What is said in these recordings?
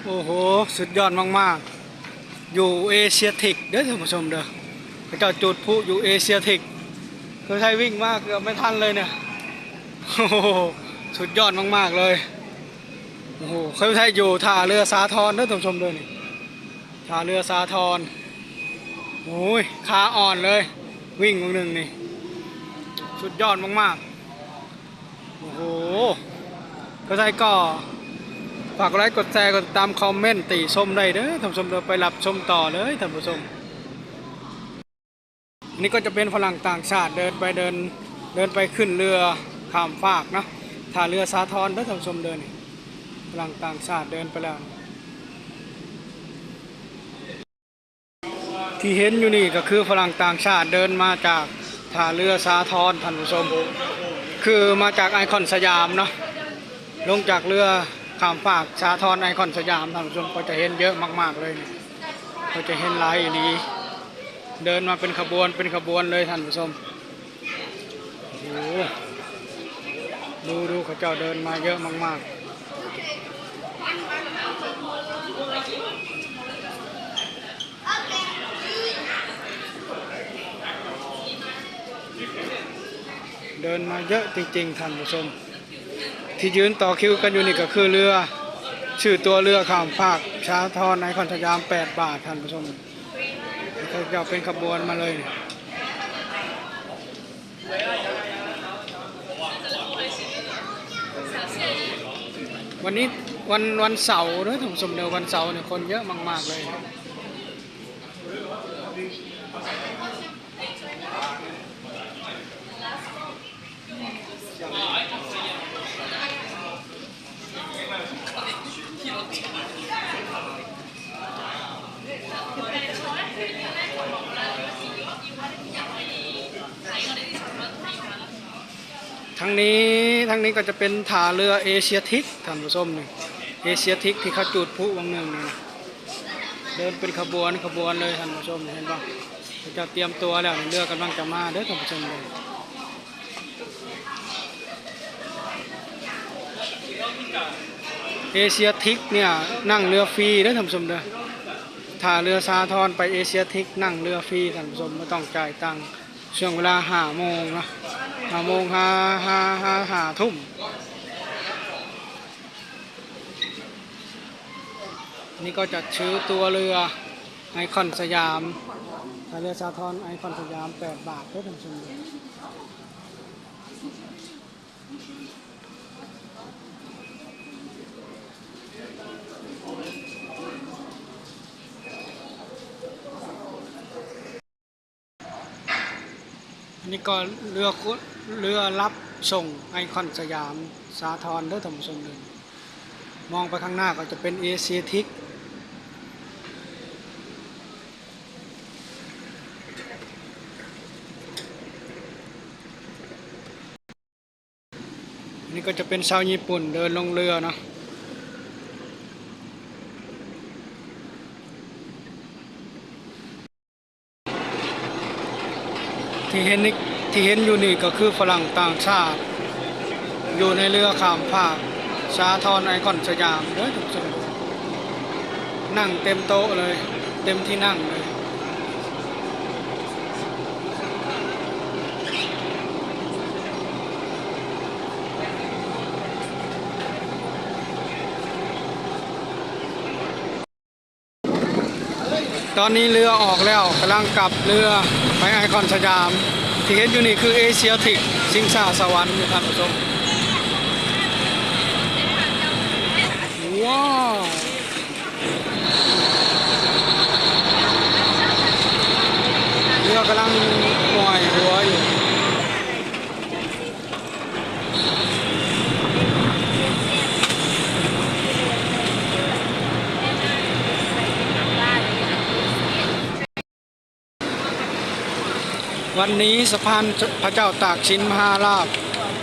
ໂອ້ໂຫ ສຸດຍອດມາກໆ ຢູ່ເອເຊຍທິກເດີທ່ານຜູ້ຊົມເດີ ເຂົາເຈົ້າຈູດພລຸຢູ່ເອເຊຍທິກ ຄືໄທວິ່ງມາເກືອບໄມ່ທັນເລີຍເນຍ ໂອ້ໂຫ ສຸດຍອດມາກໆເລີຍ ໂອ້ໂຫ ຄືໄທຢູ່ທ່າເຮືອສາທອນເດີທ່ານຜູ້ຊົມເດີ ນີ້ ທ່າເຮືອສາທອນ ໂອ້ຍ ຂາອ່ອນເລີຍ ວິ່ງເບິ່ງໜຶ່ງນີ້ ສຸດຍອດມາກໆ. ໂອ້ໂຫ ເທົ່າໃດກໍຝາກກົດໄລກົດແຊກົດຕິດຕາມຄອມເມັນຕິຊົມໄດ້ເດີທ່ານຜູ້ຊົມເດີ ໄປຮັບຊົມຕໍ່ເລີຍທ່ານຜູ້ຊົມ ອັນນີ້ກໍຈະເປັນຝຣັ່ງຕ່າງຊາດເດີນໄປເດີນ ເດີນໄປຂຶ້ນເຮືອຂ້າມຟາກເນາະ ທ່າເຮືອສາທອນເດີທ່ານຜູ້ຊົມເດີ ນີ້ຝຣັ່ງຕ່າງຊາດເດີນໄປແລ້ວ. ທີ່ເຫັນຢູ່ນີ້ກໍຄືຝຣັ່ງຕ່າງຊາດເດີນມາຈາກທ່າເຮືອສາທອນທ່ານຜູ້ຊົມ ຄືມາຈາກໄອຄອນສະຫຍາມເນາະ ລົງຈາກເຮືອຂ້າມຟາກສາທອນໄອຄອນສະຫຍາມທ່ານຜູ້ຊົມ ກໍຈະເຫັນເຍີະມາກໆເລີຍ ກໍຈະເຫັນຫຼາຍອີ່ຫຼີ ເດີນມາເປັນຂະບວນເປັນຂະບວນເລີຍທ່ານຜູ້ຊົມ. ໂອ້ໂຫ ດູໆ ເຂົາເຈົ້າເດີນມາເຍີະມາກໆ ເດີນມາເຍີະຈິງໆ ທ່ານຜູ້ຊົມ ທີ່ຢືນຕໍ່ຄິວກັນຢູ່ນີ້ກໍຄືເຮືອ ຊື້ຕົ໋ວເຮືອຂ້າມຟາກສາທອນໄອຄອນສະຫຍາມແປດບາດທ່ານຜູ້ຊົມ ເຂົາເຈົ້າເປັນຂະບວນມາເລີຍ. ວັນນີ້ວັນ ວັນເສົາເດີທ່ານຜູ້ຊົມເດີ ວັນເສົານີ້ຄົນເຍີະມາກໆເລີຍ. ທາງນີ້ ທາງນີ້ກໍຈະເປັນທ່າເຮືອເອເຊຍທິກທ່ານຜູ້ຊົມ ນີ້ເອເຊຍທິກທີ່ເຂົາຈູດພລຸຫວ່າງໜຶ່ງນີ້ນະ ເດີນເປັນຂະບວນຂະບວນເລີຍທ່ານຜູ້ຊົມ ເຫັນບໍ່ ເຂົາເຈົ້າຕຽມຕົວແລ້ວ ເຮືອກຳລັງຈະມາເດີທ່ານຜູ້ຊົມເດີ. ເອເຊຍທິກເນຍນັ່ງເຮືອຟຣີເດີທ່ານຜູ້ຊົມເດີ ຖ້າເຮືອສາທອນໄປເອເຊຍທິກນັ່ງເຮືອຟຣີທ່ານຜູ້ຊົມ ບໍ່ຕ້ອງຈ່າຍຕັງ ຊ່ວງເວລາຫ້າໂມງເນາະ ຫ້າໂມງຫາ ຫາ ຫາຫ້າທຸ່ມ. ນີ້ກໍຈະຊື້ຕົ໋ວເຮືອໄອຄອນສະຫຍາມ ຖ້າເຮືອສາທອນໄອຄອນສະຫຍາມແປດບາດເດີທ່ານຜູ້ຊົມ. ອັນນີ້ກໍເຮືອ ເຮືອຮັບສົ່ງໄອຄອນສະຫຍາມສາທອນເດີທ່ານຜູ້ຊົມເດີ ມອງໄປຂ້າງໜ້າກໍຈະເປັນເອເຊຍທິກ. ນີ້ກໍຈະເປັນຊາວຍີ່ປຸ່ນເດີນລົງເຮືອເນາະ ທີ່ເຫັນນີ້ ທີ່ເຫັນຢູ່ນີ້ກໍຄືຝຣັ່ງຕ່າງຊາດ ຢູ່ໃນເຮືອຂ້າມຟາກສາທອນໄອຄອນສະຫຍາມເດີທຸກຄົນ ນັ່ງເຕັມໂຕະເລີຍ ເຕັມທີ່ນັ່ງເລີຍ. ຕອນນີ້ເຮືອອອກແລ້ວ ກຳລັງກັບເຮືອໄປໄອຄອນສະຫຍາມ ທີ່ເຫັນຢູ່ນີ້ຄືເອເຊຍທິກ ຊິງຊາສະຫວັນ ທ່ານຜູ້ຊົມ ວ້າວ ເຮືອກຳລັງຫວາຍຫົວຢູ່. ວັນນີ້ສະພານພະເຈົ້າຕາກສິນມະຫາລາດ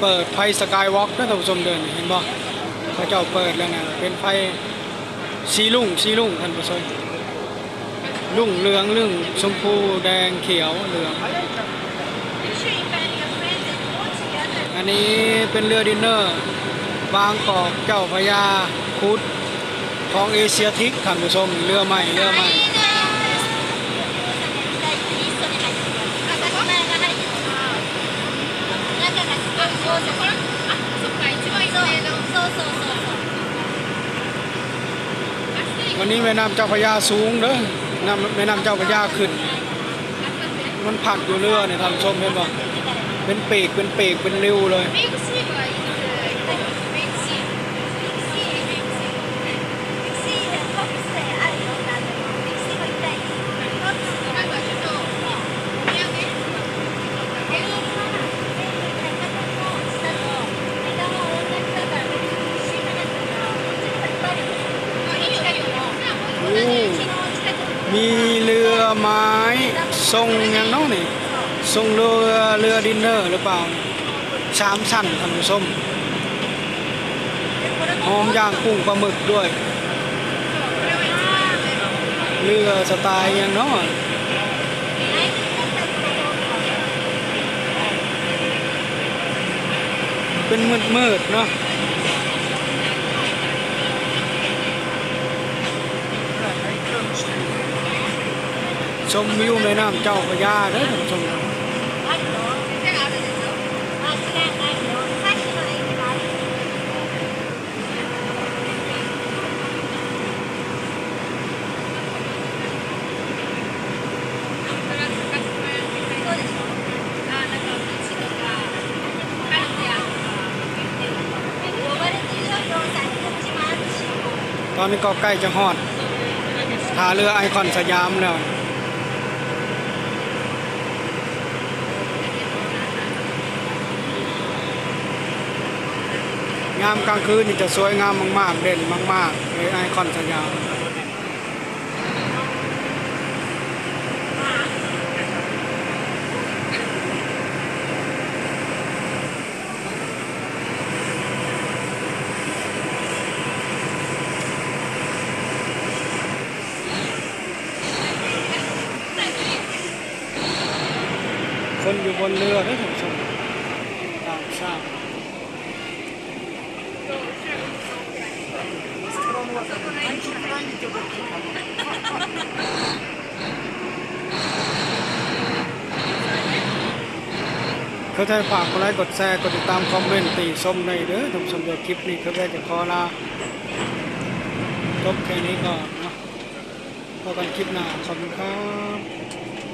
ເປີດໄຟສະກາຍວອກເດີທ່ານຜູ້ຊົມເດີ ເຫັນບໍ່ ພະເຈົ້າເປີດແລ້ວນະ ເປັນໄຟສີລຸ້ງ ສີລຸ້ງ ທ່ານຜູ້ຊົມ ລຸ້ງເຫຼືອງ ລຸ້ງຊົມພູ ແດງ ຂຽວ ເຫຼືອງ. ອັນນີ້ເປັນເຮືອດິນເນີ ບາງກອກເຈົ້າພະຍາ ຂຸດ ຂອງເອເຊຍທິກ ທ່ານຜູ້ຊົມ, ເຮືອໃໝ່ ເຮືອໃໝ່. ວັນນີ້ແມ່ນ້ຳເຈົ້າພະຍາສູງເດີ້, ນ້ຳ ແມ່ນ້ຳເຈົ້າພະຍາຂຶ້ນ. ມັນພັດຢູ່ເຮືອນີ້ ທ່ານຜູ້ຊົມເຫັນບໍ່? ເປັນປີກ ເປັນປີກ ເປັນລິ້ວເລີຍ. ໂອ້ ມີເຮືອໄມ້ສົ່ງຫຍັງເນາະນີ້? ສົ່ງເຮືອ ເຮືອດິນເນີຫຼືເປົ່າ? ສາມຊັ້ນ ທ່ານຜູ້ຊົມ, ພ້ອມຍ່າງກຸ້ງປາໝຶກດ້ວຍ. ເຮືອສະໄຕລ໌ຫຍັງເນາະ? ເປັນມືດໆເນາະ. ຊົມວິວແມ່ນ້ຳເຈົ້າພະຍາເດີ້ທ່ານຜູ້ຊົມ. ຕອນນີ້ກໍໃກ້ຈະຮອດທ່າເຮືອໄອຄອນສະຫຍາມແລ້ວ. ຍາມກາງຄືນນີ້ຈະສວຍງາມມາກໆ ເດັ່ນມາກໆ ເລີຍ ໄອຄອນສະຫຍາມ. ຄົນຢູ່ບົນເຮືອເດີ້ທ່ານຜູ້ຊົມ, ຕ່າງຊາດ. ເຂົາໃຈຝາກກົດໄລ ກົດແຊ ກົດຕິດຕາມ ຄອມເມັນ ຕິຊົມໄດ້ເດີ້ທ່ານຜູ້ຊົມເດີ້. ຄລິບນີ້ເຂົາໃຈຈະຂໍລາ ຈົບແຄ່ນີ້ກ່ອນເນາະ, ພົບກັນຄລິບໜ້າ. ຂອບຄຸນຄັບ.